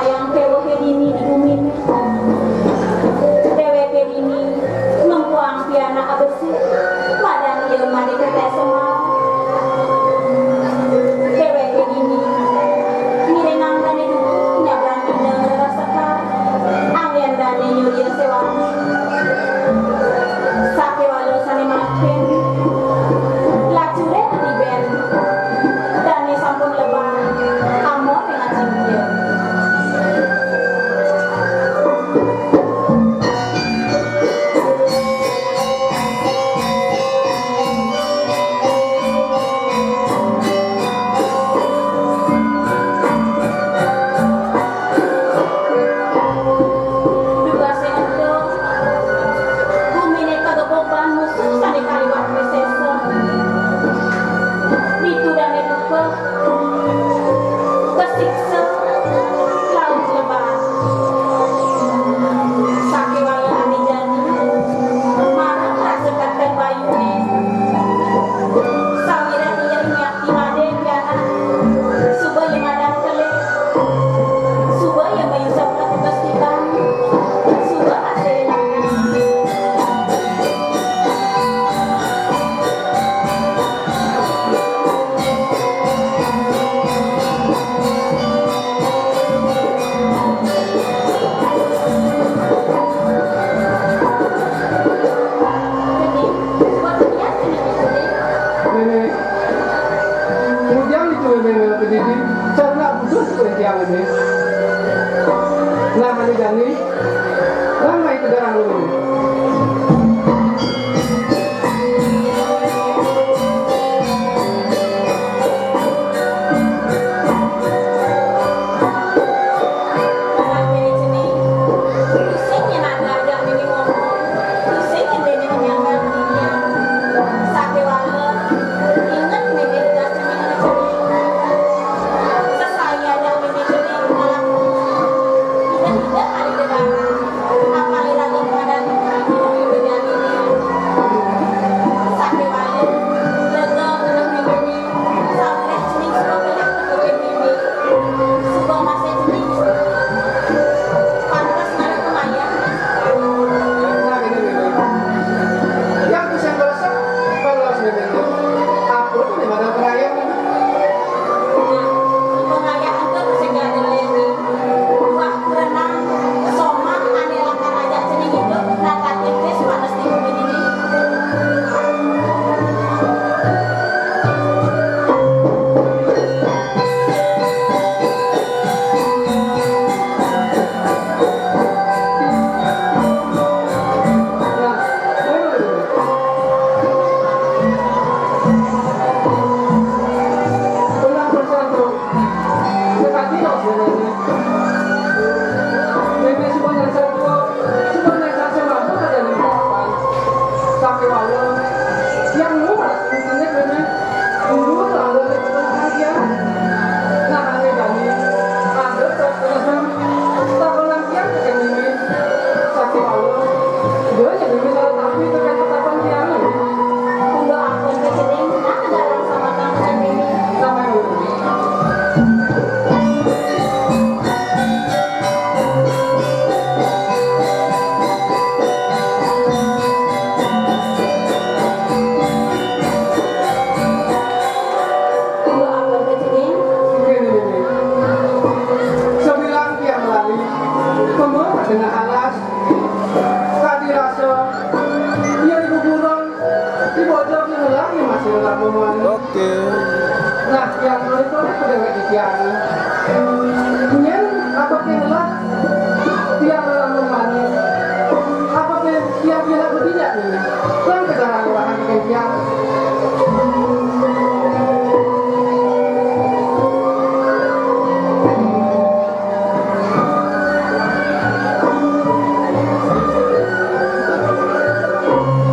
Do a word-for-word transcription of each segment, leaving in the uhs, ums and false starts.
Yang kéwéhé dini di guminé. Déwéké dini nempuang pianak abesik, madan ia madé kéték semar. Déwéké dini ngiringang dané duduh nyabrang dina leres sekar, anggén dané nyuria séwani. Sakéwala sané mangkin, lacuré tedibén, dané sampun lebar, amon dengan cingkir. Dugasé ento, guminé kagepoban musuh sané kaliwat wisésa. Ditu dané duka, kasiksa, laut lebar. Sakéwala ané jani, marep rasa katon bayuné. Sawiréh ia nyak Imadé pianak, suba ia madan kelih, suba ia mayuseb ka tugas tiban, suba asih lakar. Jadi, buat dia sini, Néné, ngujang ditu mémé ngalih kedidi, sareng butuh suku tiang ini. Nah, ané jani, lan mai tegarang lu. Tusing yén ada ajak mémé ngomong, tusing yén mémé nyangkal dirian. Sakéwala, inget mémé tugas cening di cening. Sesai ajak mémé cening ngalap. Inget-inget ari dedaran, apalih raga padan mémé jani. Sakéwala, lega ngenah méméné, sawiréh cening suba kelih tepukén mémé. Suba masih cening. Pantes ngalih pengayah. Nah, ini, ini. Yang bisa ngeresep, kalau sini, ini. Apa tuh, ini pada pengayah, ini? Nah, pengayah engké bisa jadi lagi. Wah, berenang, somat, ané lakar ajak cening idup, nah, katikis, pantes di bumi ini. Sakéwala, yang lu malah sini-sini kéné. Dulu lalu ada kata bahagia. Nah, ané jani, ada tak pernah tak pernah yang kéné. Sakéwala, dia jadi misalnya tapi terkait ketapan tiang. Udah aku keceling, nah, dalam sama tangga ini. Sampai dulu. Kula atur kecening. Nggih, nggih, nggih. Sabilang tiang lali, kema tengah alas, kadi rasa, iya di kuburan, di bojor, di ngelah, di masih ngelah memuan. Oke. Nah, tiang lali itu ada pada wek di tiang. Nyen, apa tiang ngelah? Tiang lamun manis. Apa té tiang kira bedinya ini? Tuan kedaran wahan bikin tiang.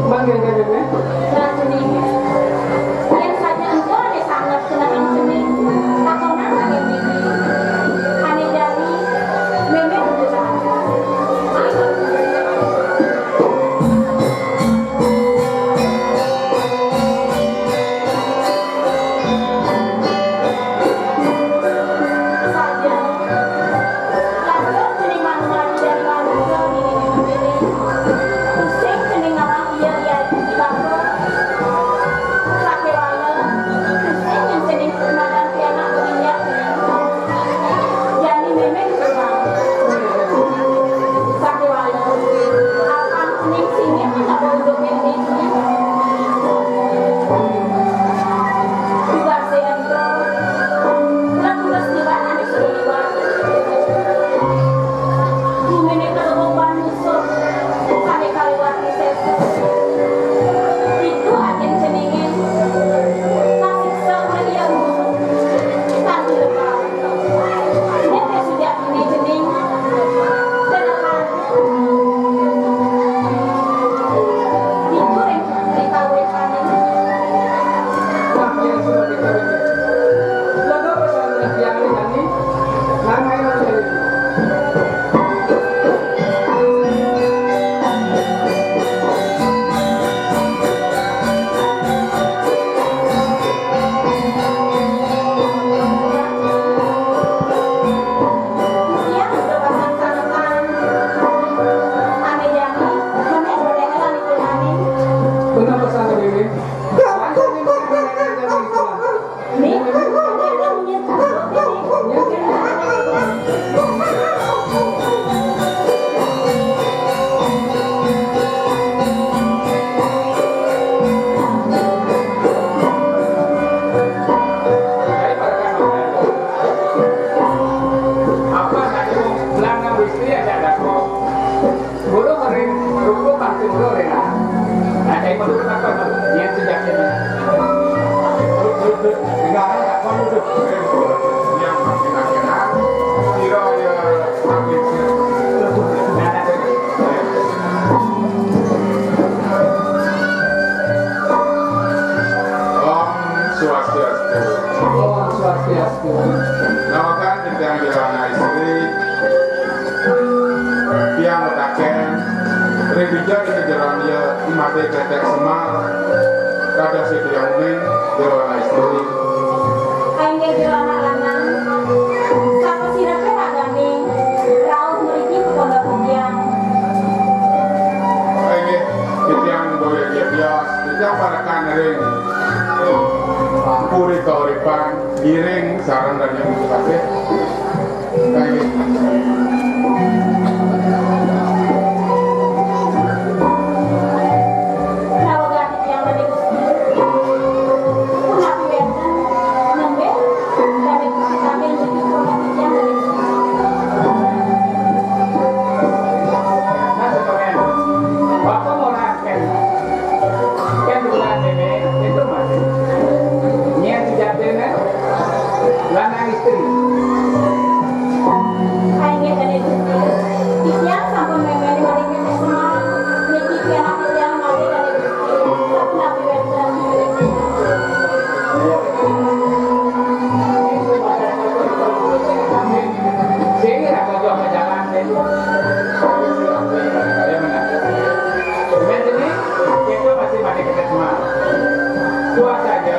Manggil ke bibir. Rajuni. Yén saja engko ané sanget kenehang cening, takonang ané mriki. Ané jani, Tetek Semar, kados titiang uning, jero anak istri. Inggih jero anak lanang, sapasira ragane, rauh mriki ka pondok titiang. Inggih, titiang boya bias, titiang parekan ring Puri Kauripan, ngiring sareng Raden Bupati. Inggih. Rawuh titiang Raden Gusti. Punapi wenten, nembe Raden Gusti sampun niki punapi titiang Raden Gusti. Nah, sebenarnya, Bapak mau nangken. Kan bulan meme itu masih. Niat sejatine lanang istri. Inggih, Raden Gusti. Titiang sampun meme malih kene semar. Niki pianak titiang malih, Raden Gusti. Sapunapi wenten. Sing ra kocok ke jalan, sing. Ya, benar. Cuman ini, kita masih pakai kita semua. Puas aja.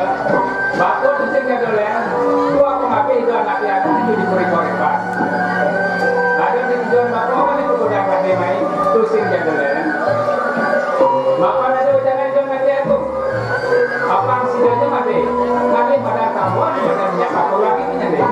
Bapa tusing jadolen, tua pengape itu anak aku itu di Puri Korepas. Ada di tujuan bapa kan itu udah pada main, tusing jadolen. Bapa ada ucapan itu anak aku. Apang sidanya mati, nanti pada kamu ada pada minyak aku lagi punya deh.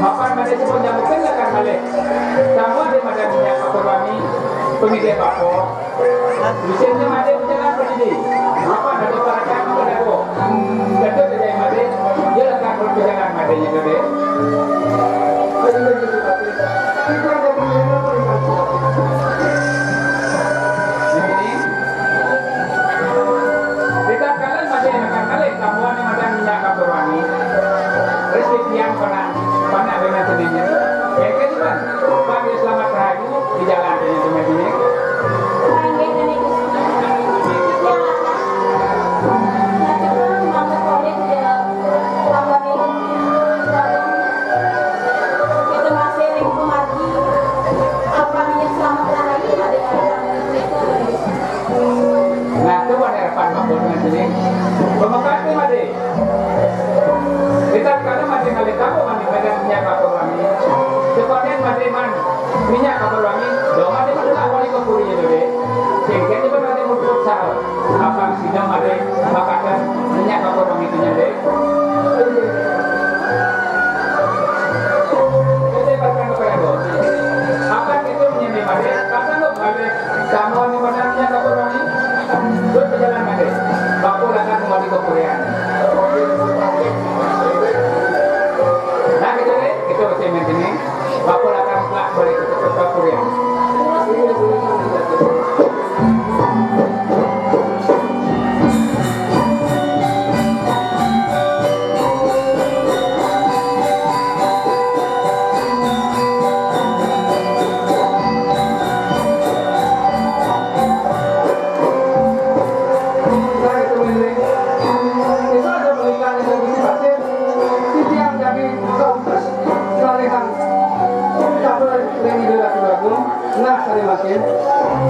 Mapan made sipun nyambukin lekan malih. Tamu ade madan minyak kapur wangi, pengidih papo. Lucennya made pejalan pedidi. Mapan ade parakan mengadago. Kedua kedai made, dia lekan berpejalan madenya gede. Ini, ritatkala made anak kalih tamuan ing madan minyak kapur wangi, ris titiang panak, panak dengan sedihnya. Kengken, Tuan, Tuan, ya, selamat rahayu di jalan dengan teman ini. Inggih, Dane Gusti. Titiang latas. Nah, coba mangga polih ya, tambah minum. Kita masih ring pemargi. Apa nih selamat rahayu, Dane Gusti? Nah, coba harapan Bapak dengan sini. Pemekate made. Ritatkala made ngalih tamu mani madan minyak kapur wangi. Sekonen made man minyak kapur wangi. Do made man tak wali ke puri ya, Dode. Singkatnya pun made muncul sahur. Apa sidang made makanan minyak kapur wangi itu nyade. Kita ibaratkan kepada Bapak. Apa itu menyambi made? Kata lo made. Kamu anu menangnya kapur wangi, terus berjalan made. Bapak akan kembali ke Korea. Nah, gitu deh, itu semen ini. Bapak akan pulang balik ke, ke Korea. Nah, sare makin.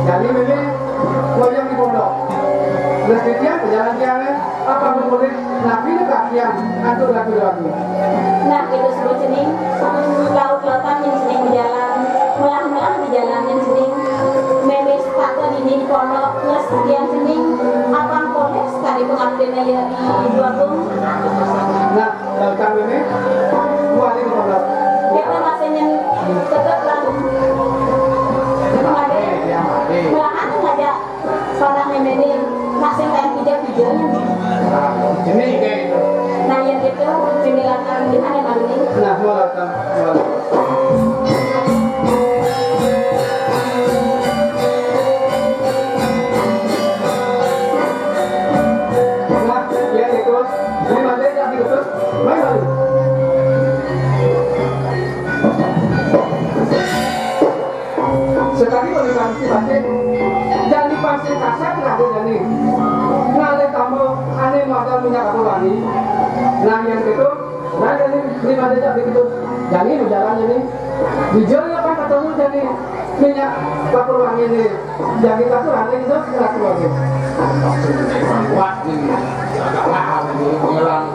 Jani mene wayang di pondok. Wis titiang bejalan tiange, apa boleh nabi ne kakian antuk lagu-lagu. Nah, itu seru cening. Laut lautan yang cening bejalan, melah-melah di jalan yang cening. Meme setata dini di pondok, wis titiang cening. Apa boleh sekali pengabdian ya di dua gung. Nah, Tentang ini, wali kepala. Kita masih nyen tetep lah. Melahan ngajak seorang nenek Batin, jani pasti kasat raga jani. Ngalih tamba ané madan minyak kapur wangi. Nah, yén kéto, nah, jani lima désa kéto. Jani majalan jani. Dija ya pan ketemu jani minyak kapur wangi né. Jani kapur wangi itu kapur wangi. Wah, ini agak mahal ini, pengelang.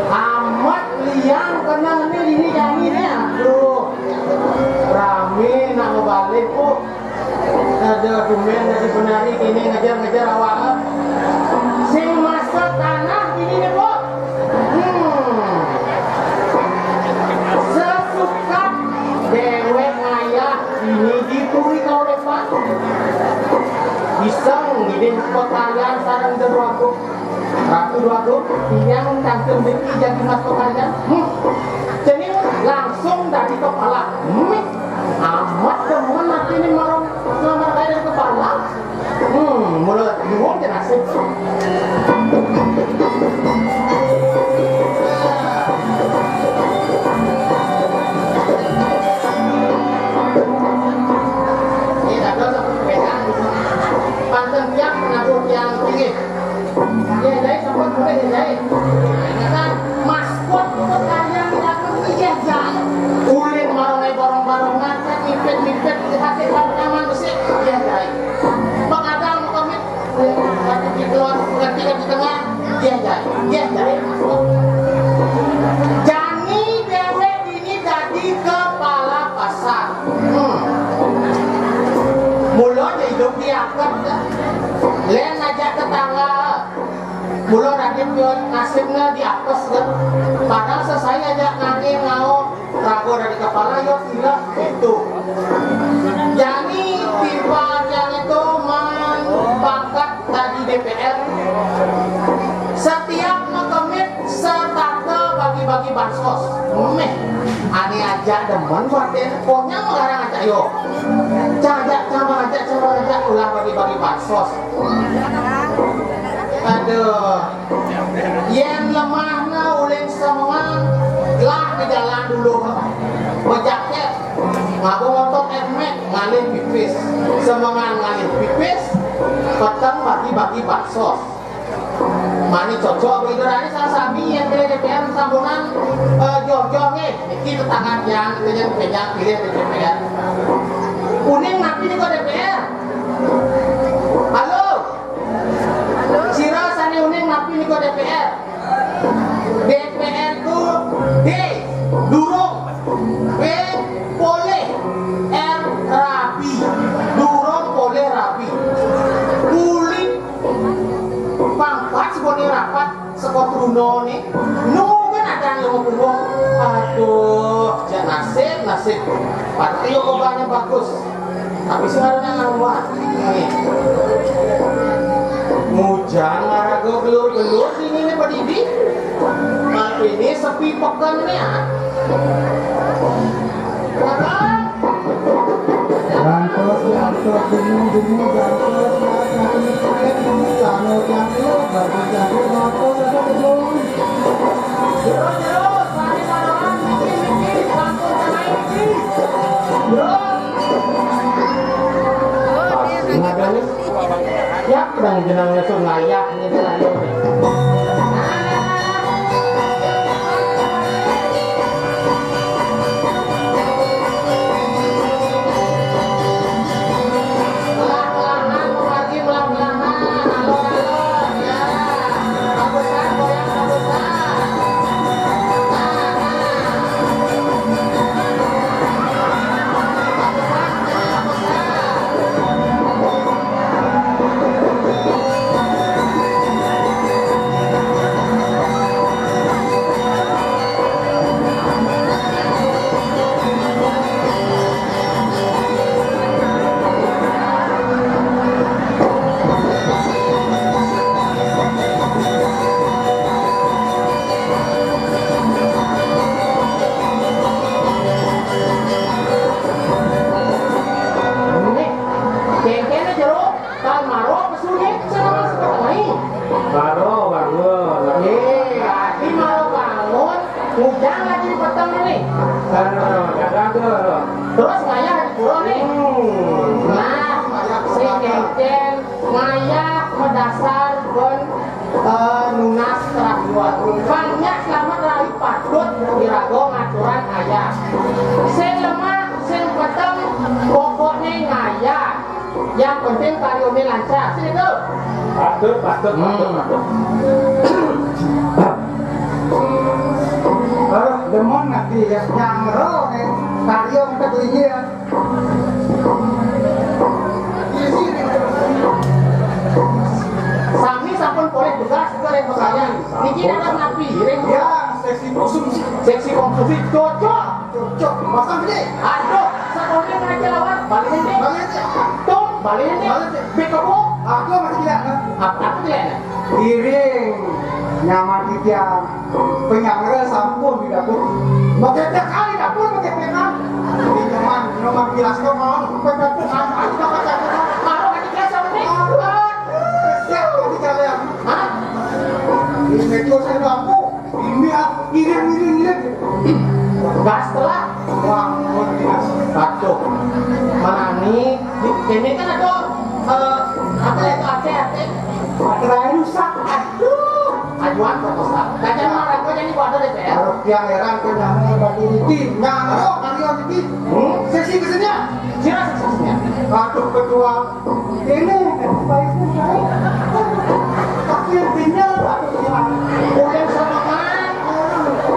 Amat liang keneh né dini jani né. Aduh. Ramé nak mabalih, Bu. Ada tumbén dadi penari kéné ngejar-ngejar awak. Sing masak tanah dini né, Bu. Hmm. Sesukat déwék ngayah dini dituri kauripan. Bisa ngidih pakaryan sareng Déwa Agung. Ratu Déwa Agung, tiang kantun niki jagi mas pakaryan. Hmm. Cening langsung dadi kepala. Hmm. Amat demen atiné marang nglamar gaé dadi kepala. Hmm, mula nyuwun cenah sih. Ini dados apa perbedaan? Panten tiang penabuh tiang pinggir. Yéh, Jai, sampun mulih, Yéh, Jai. Nah, ingatan, maskot itu kalian datang, Yéh, Jai. Ulin marang aé barong-barongan, kan mipit-mipit, di hati kan nyaman besi, Yéh, Jai. Pengadal muka mit, ulin satu di keluar, ganti di tengah, Yéh, Jai. Yéh, Jai. Jani déwék dini dadi kepala pasar. Hmm. Mula ja idup diaket, lén ajak tetangga. Mula Radén yo nasibné diapes, kan. Padahal sesai aja nganggé ngau raga dadi kepala yo ilah itu. Jani timpal jani to man pangkat dadi D P R. Setiap makemit setata bagi-bagi bansos. Méh, ané ajak demen batin, pokoknya melarang ajak yo. Cajak, cang ajak, cang ajak ulah bagi-bagi bansos. Aduh. Yén lemahna ulin semengan, lah di jalan dulu. Bejaket. Ngaba ngotot Nmax ngalih pipis. Semengan ngalih pipis, peteng bagi-bagi baksos. Mani cocok bagi dora ni salah sami yén pilih D P R sambunan, eh, joh-joh nggih. Niki tetanggan tiang, kita jangan penyang pilih D P R. Uning napi nika D P R? Halo? Sira sané uning napi nika D P R? D P R ku D, durung. P, polih. R, rabi. Durung polih rabi. Kulit pangkat sing rapat saka truna né. Nu kan ada yang ngomong. Aduh, jak nasib, nasib. Padahal yo kobanya bagus. Tapi sing ada nang ngawat. Nih. Mujang maraga gelur-gelur dingin padidi. Tapi ini sepi peken nih, ah. Apa? Gantos, gantos, demi, demi, gantos, gantos, gantos, gantos, gantos, gantos, gantos, gantos, gantos. Terus, terus, lari, lari, lari, niki, niki, sampun kena niki. Terus. Pas, ingat kan, nih? Siap, sedang jenang ngesur ngayah, nih, saya, nih. Pelan-pelan, Pak Haji, pelan-pelan. Alon-alon, ya. Bagusan, goyang, bagusan. Ngujang lagi di peteng né. Terus ngayah di pura né. Nah, sing kéngkén ngayah madasar pang, eh, nunas rahiyu. Pang nyak slamet rahiyu patut iraga ngaturan ayah. Sing lemah, sing peteng, pokokné ngayah. Yang penting karyané lancar. Sini, Kak. Patut, patut, patut, patut. Aduh, demen nanti ya, nyangro nih. Karya minta belinya ya. Sami sampun polih tugas, Kak, yang pertanyaan. Niki ada napi, ring. Ya, seksi khusus. Seksi khusus, cocok. Cocok, pasang gede. Aduh, sakoné ngaja lawan. Balikin deh. Balikin deh. Tung, balikin deh. Balikin deh. Bik kebo. Aku masih gila, nah. Apa, apa gila, nah? Iring, nyaman titiang. Penyangga sampun di dapur. Maké kali dapur, maké pekan. Ini nyaman, nyaman bilas kok mau. Pekan tuh sama aja, pekan tuh sama. Taruh aja biasa, nih. Siap, mau dicari, ya. Hah? Ini tuh saya mampu. Ini ah, ini, ini, ini. Gas telah. Wah, luar biasa. Aduh. Mana nih? Ini kan ada, eh, apa ya, itu ate, ate. Ate lain rusak. Aduh. Ajuan proposal. Kajian marah, kok jadi wadah D P R. Kalau yang heran, kok nyamuk batu rutin. Nyamuk, kali yang rutin. Hmm? Seksi kesenian. Sira seksi kesenian. Aduh, ketua. Ini, baiknya baik. Tapi yang tinggal, aduh, Tuhan. Udah sama kan?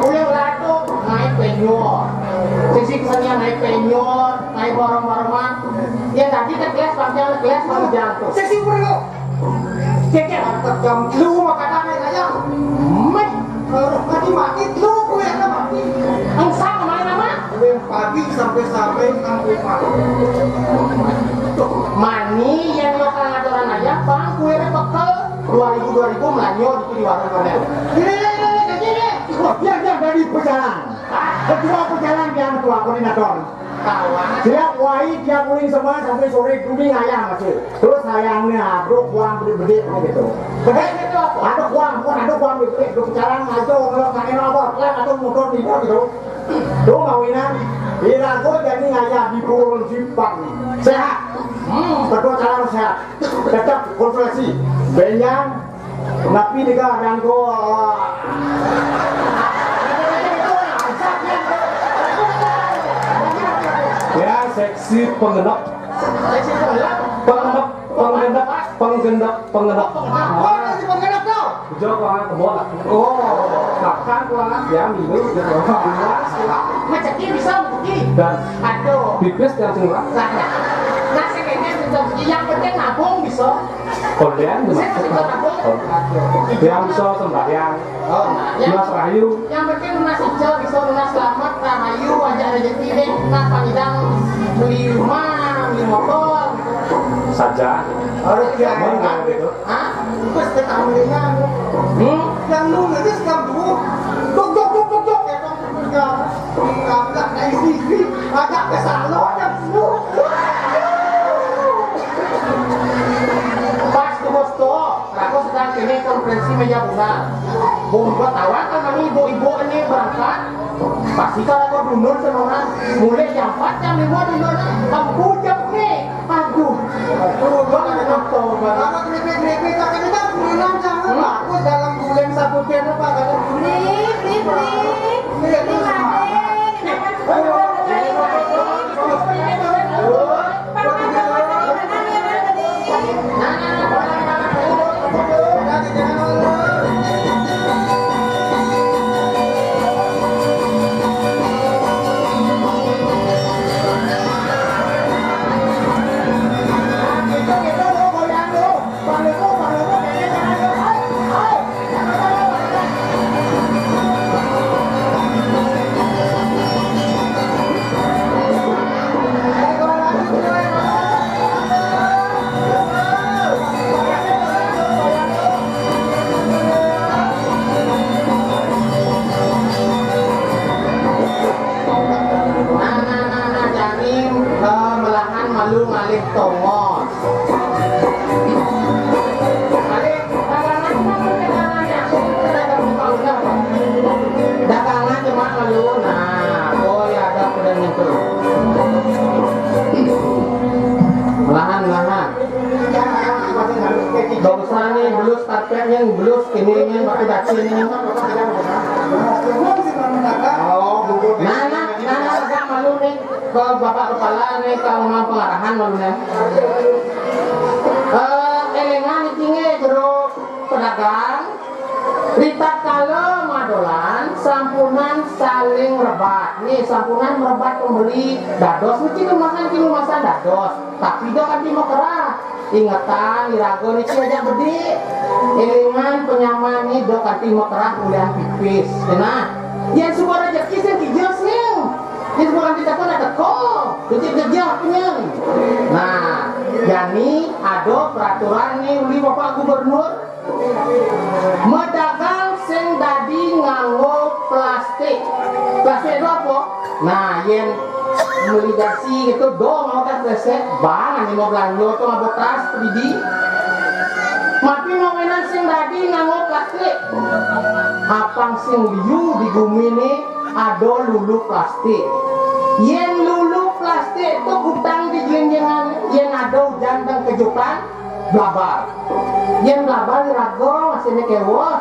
Udah beratuk, naik penyor. Sisi kesenian naik penyor, naik bareng-barengan. Ya, tadi ke kelas panjang, kelas panjang tuh. Seksi perlu. Cek ya. Jam lu mah kadang naik aja. Meh. Aduh, mati-mati lu, gue yang mati. Engsa kemana, Mak? Kue pagi sampai sampai sampai malam. Mani yang lokal ngaturan aja, pang kue bekel dua ribu dua ribu melanyo di, di warung mana? Ini, ini, ini, ini, ini. Wah, dia, dia dari pejalan. Ketua pejalan, dia ketua koordinator. Kawan. Siap, wai, tiap uling semua sampai sore, duding ayam masih. Terus ayamnya, bro, kuang bedik-bedik gitu. Bedik itu apa? Ada kuang, bukan ada kuang bedik, bedik pejalan aja, ngelok main apa, klaim atau motor tidak gitu. Tuh mawinan, irago jadi ngayah di burung simpang. Sehat. Hmm, betul cara sehat. Tetap konsultasi. Benjang, napi dega dan ko. Ya, seksi pengenep. Seksi pengenep. Pengenep, pengenep, pengenep, pengenep. Apa sih pengenep tau? Bejo kuangan kebon lah. Oh, makan kuangan siang minggu gitu. Rezeki bisa rezeki. Dan aduh, pipis yang sing lah. Nah, nah, sebenarnya juga rezeki. Yang penting nabung bisa. Kondian bisa. Saya masih bisa nabung. Yang bisa sembahyang. Oh, nah, yang, Mas Rahayu. Yang penting lunas ijo, bisa lunas selamat, rahayu, ajak rezeki deh, nah, pangidang beli rumah, beli motor, gitu. Saja. Harus ya, Mon, gitu. Hah? Terus kita mendingan. Hmm? Yang lu nanti sekarang dulu. Dok, dok, dok, dok, dok, ya, dok, dok, ya. Nggak, nggak, nggak isi, isi. Agak ke salon, ya. Pas tuh, Bos, tuh. Rago sedang kéné konferensi méja bulan. Bung gua tawakan sama ibu-ibu ini berangkat. Pasti kalau gua dulur senongan, mulai jam empat, jam lima dulur, kampung jam nih. Aduh, aduh, gua nggak ada nonton. Kalau keripik-keripik, tak ada tak bulan, jangan. Hmm? Aku dalam bulan satu tiap apa, kalau Beli, beli, beli. Iya, terus. Beli, Madé. Kenapa? Belus karpet nyen, belus ini nyen, batu dacin nyen. Nah, nah, nah, nah, agak malu nih ke Bapak Kepala nih, ke Uma Pengarahan malu nih. Eh, élingan iki nggih, jero pedagang. Ritatkala madolan sampunang saling rebat. Nih, sampunang merebat pembeli, dados niki lumasan, niki lumasan dados. Tapi do kanti mekerah. Ingetan, iraga niki ajak bedik. Élingan penyaman ni do kanti mekerah ulihan pipis. Nah, yén suba rejeki sing kija sing. Yén suba kanti teka nak teka. Becik gejah penyen. Nah, jani ada peraturan ni uli Bapak Gubernur. Medagang sing dadi nganggo plastik. Plastik itu apa? Nah, yén meli dasi gitu, do mau tas kresek, bang, ane mau belanja tuh ngabo tas, pedidi. Mati mawinan sing dadi nganggo plastik. Apang sing liu di gumi ni ada lulu plastik. Yén lulu plastik tuh kutang di jelenjengan, yén ada ujan dan kejutan, blabar. Yén blabar raga masih kéweh.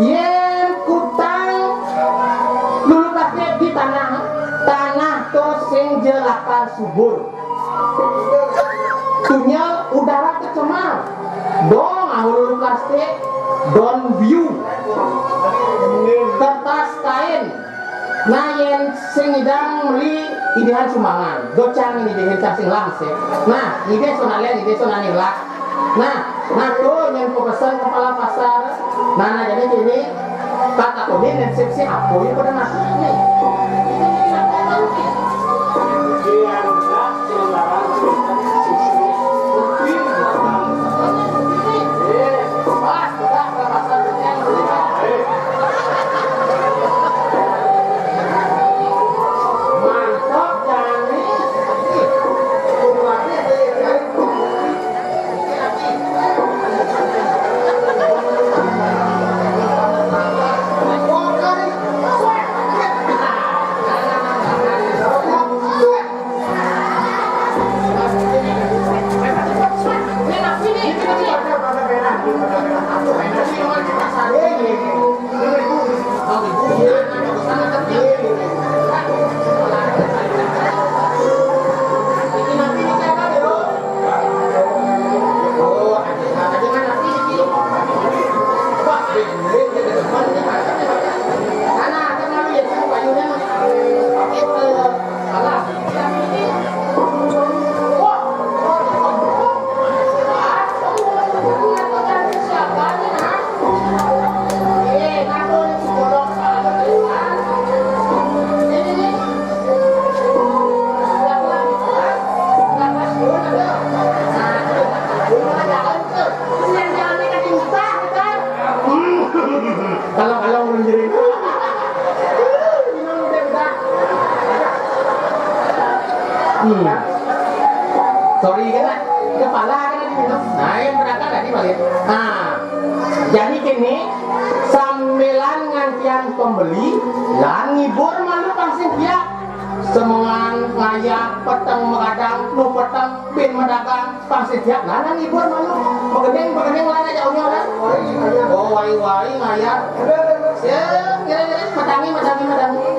Yén kutang lulu plastik di tanah, tanah to sing ja lakar subur. Tunya udara tercemar. Dong, ah, lulu plastik, don biu, kertas kain, Nah, yén sing ngidang meli, idihan sumbangan. Docang ini dihin cang sing langsé. Nah, ide sonalen, ide sonani lah. Nah, nah tuh yén pepesen kepala pasar. Nah, nah jadi gini, kata kunin dan sip si apa ya pada masuk nih. Kalau-kalau urang jering. Hmm. Sorry kan, kepala kan diminum. Nah, yang berangkat tadi balik. Nah, jadi kini sambilan ngantian pembeli, lan ngibur malu pang sing piak. Semengan ngayah, peteng magadang, nu peteng bin madagang, pang sing piak, lan ngibur malu. Magending, magending lan aja unyil kan. Oh, wai-wai ngayah. Ya, kira-kira madangi, madangi, madangi.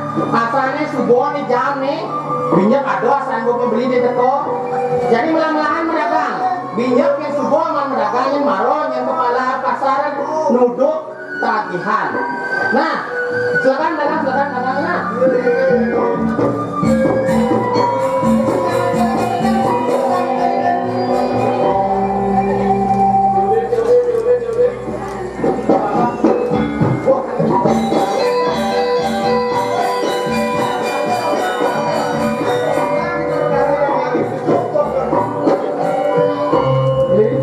Asalné suba né jam né, binyep ada sanggupé beli di teko. Jadi melah-melahan madagang. Binyep yén suba amun madagang, yén mara, yén kepala pasar nuduk tagihan. Nah, silakan dagang, silakan dagang, nah. Beli,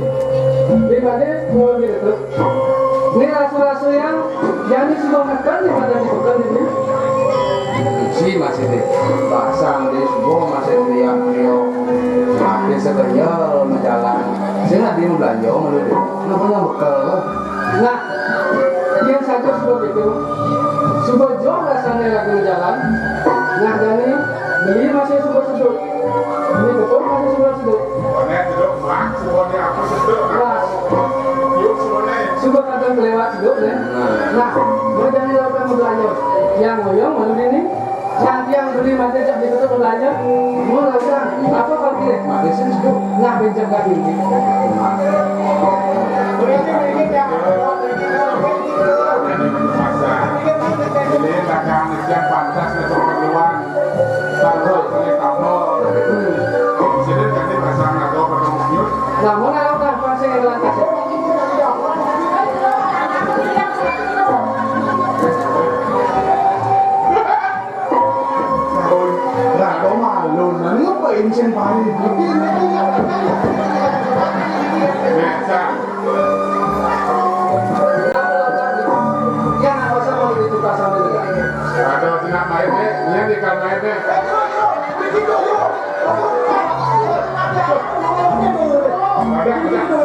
beli manis, mau beli betul. Ini rasu-rasu yang, yang ini semua makan di mana dibuka ini? Si masih di pasang, di semua masih teriak-teriak. Mati sekenyal majalan. Saya nggak dia belanja, malu dia. Kenapa nggak bekal, Bang? Nah, yang satu seperti itu. Suba jauh rasanya lagi jalan. Nah, jadi beli masih suba sedut. Ini betul masih suba sedut. Mana sedut, Mak? Semuanya apa sedut? Nah, yuk semuanya. Suba kadang kelewat sedut, ya. Nah, mau jadi lakukan belanja. Yang ngoyong malu ini. Yang, yang beli mati jak ditutup belanja. Mau lakukan apa parkir? Mati sih sedut. Nah, pinjam kaki ini. Ini dagang yang pantas untuk keperluan. Satu, ini kamu. Sini jadi pasang atau ketemu. Namun, kalau tanpa saya lantas. Lah, kok malu? Nah, ini apa ini sing paling putih? Nah, Sang. Ada sing main, eh? Ini di kamar, eh? Ada, ada.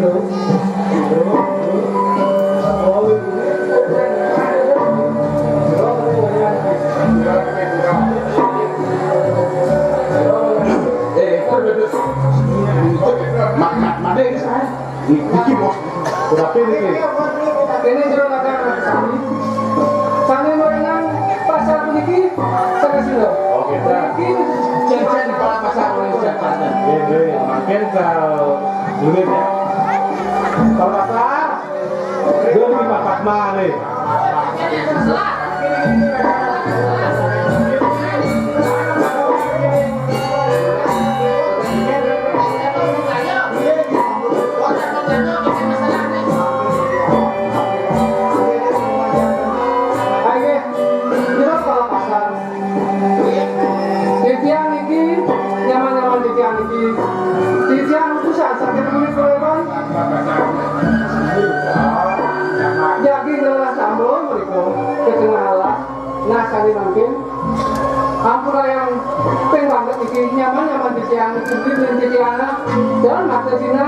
Mak, mak, mak, ini saya. Niki, Bos. Udah pilih, nih. Ini jero dagang sami. Sami merenang pasar puniki, sakasila. Oke, Pak. Puniki cen-cen kepala pasar Indonesia Banten. Iya, iya, iya. Makin ke duit ya. Kepala pasar, dia di Pak Fatma nih. Ayo, kepala pasar. Titiang niki, nyaman-nyaman titiang niki. Titiang utusan saking Buri Kolepan. Jagi ngelah tambah mereka ke tengah alas. Nah, sami mangkin. Ampun ayam ping banget niki, nyaman-nyaman titiang niki, beli titiang. Dan mata Cina.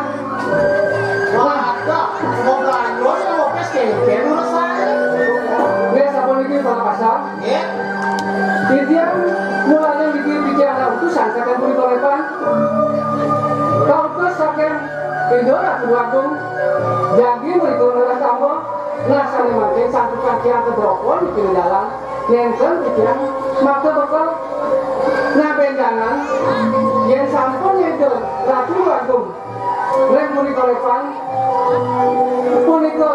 Wah, ada. Mau belanja, mau pes, kengkeng, urusan. Biasa pun niki, kepala pasar. Nggih. Titiang mulane niki titiang utusan saking Buri Kolepan. Kautus saking Indo Ratu Agung. Jagi mriku ngelah tambah. Nah, sami mangkin santukan tiang kedropon niki dalang. Nenten titiang maka bekel. Nah, benjangan yen sampun Indo Ratu Agung Ring Buri Kolepan punika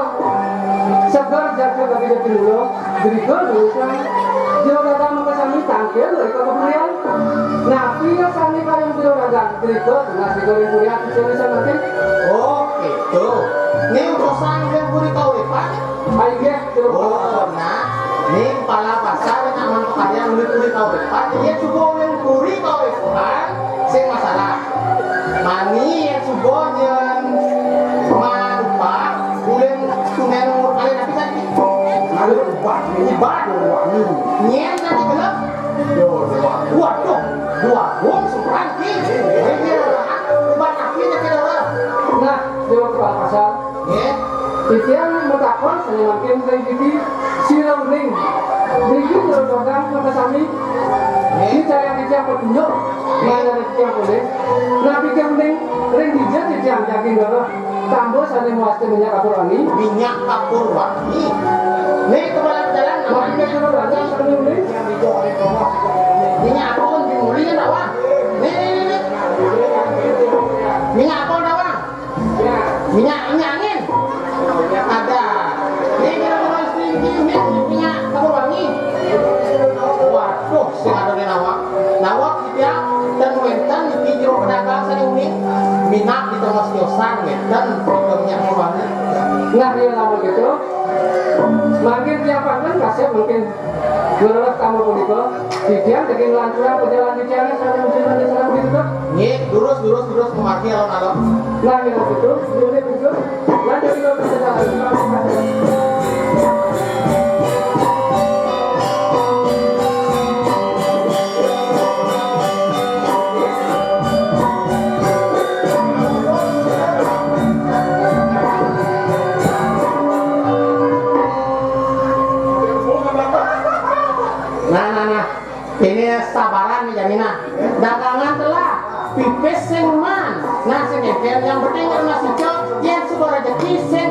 seger jagat bagi jati mula, drika durusan jero dagang maka sami tangkil drika keburian. Napi ya sami kayang jero dagang drika tunas drika ring purian sami sami. Oh, gitu. Ini utusan Ring Buri Kolepan. Ayo, jero. Oh, nah. Ini kepala pasar nak mantuk kalian beli puri kau depan. Dia coba yang puri kau depan. Sing masalah. Mani yang subo nyen manupa, ulin tunen umur kalian tapi tadi. Ada ubah, ubah. Nyen tadi gelap. Yo, dua. Waduh, dua gong seberang ki. Ini ubat apinya ke dalam. Nah, dia kepala pasar. Nggih. Titiang matakon sami mangkin ring driki sira uning. Driki jero dagang maka sami. Nggih. Dicayang titiang petunjuk. Nggih. Mana titiang boleh. Napi ke uning ring dija titiang jagi ngelah tambah sami muaste minyak kapur wangi. Minyak kapur wangi. Nih kepala jalan. Napi ke jero dagang sami uning. Minyak apa pun dimuli kan, Bang? Nih, nih, nih, nih. Minyak apa, Bang? Minyak, minyak angin. Ada. Ini kira-kira tinggi, ini minyak kapur wangi. Waduh, sing ada di nawak. Nawak dia dan wenten di jero pedagang sing uning. Minat di tengah siosan wenten di minyak kapur wangi. Nah, dia lama gitu. Mangkin tiap pakan kasih mungkin. Menurut kamu punika, titiang daging lanturang perjalanan titiang sareng musliman sareng punika. Nggih, durus, durus, durus, memargi alon-alon. Nah, yang itu, ini itu, lanjut kita perjalanan. Nah, nah, nah. Ini sabaran nih jaminan. Dagangan telah, pipis sing man. Nah, sing eker, yang penting kan masih cok, yang suka rezeki sing